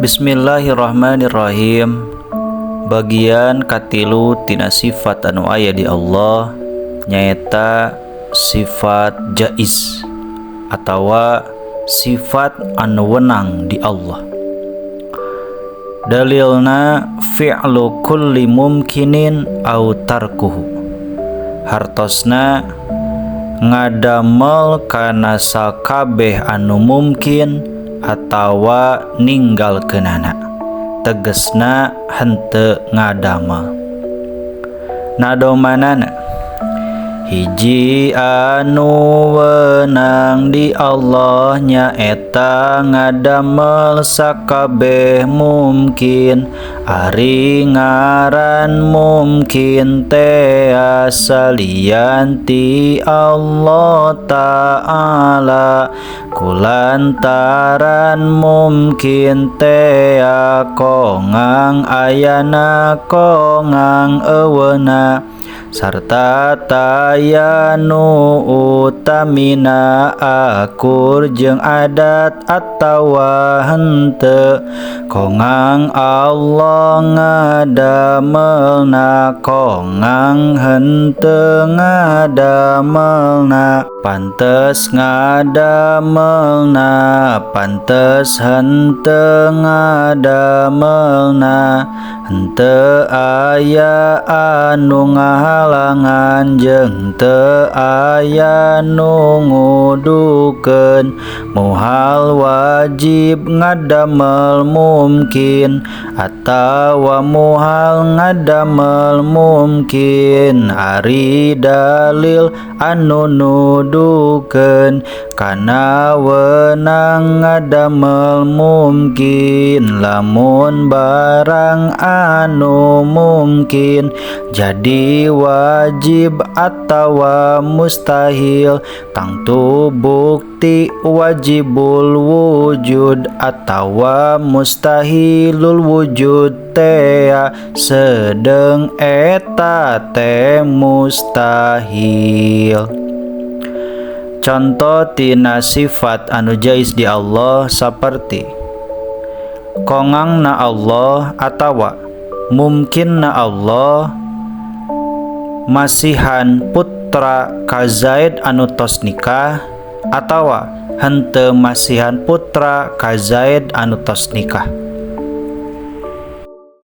Bismillahirrahmanirrahim. Bagian katilu tina sifat anu aya di Allah nyaeta sifat jaiz atawa sifat anu wenang di Allah. Dalilna fi'lu kulli mumkinin au tarkuhu. Hartosna ngadamel kana sakabeh anu mungkin atawa ninggalkeunana, tegesna henteu ngadamel. Nadomanana hiji anu wenang di Allah nyaeta ngadamel sakabeh mungkin, ari ngaran mungkin teh salian ti Allah Ta'ala, kulantaran mungkin teh kongang ayana kongang euweuna, sarta taya nu utamina akur jeung adat atawa henteu, kongang Allah ngadamelna kongang henteu ngadamelna, pantes ngadamelna pantes henteu ngadamelna, henteu aya anu ngahalangan jeung teu aya nu ngudukeun, moal wajib ngadamel mungkin atawa moal ngadamel mungkin, ari dalil anu nudukeun kana wenang ngadamel mungkin, lamun barang anu mungkin jadi wajib atawa mustahil, tangtu bukti wajibul wujud atawa mustahilul wujud tea, sedeng eta teh mustahil. Conto tina sifat anu jaiz di Allah saperti kongangna Allah atawa mungkinna Allah masihan putra ka Zaid anu tos nikah atawa henteu masihan putra ka Zaid anu tos nikah.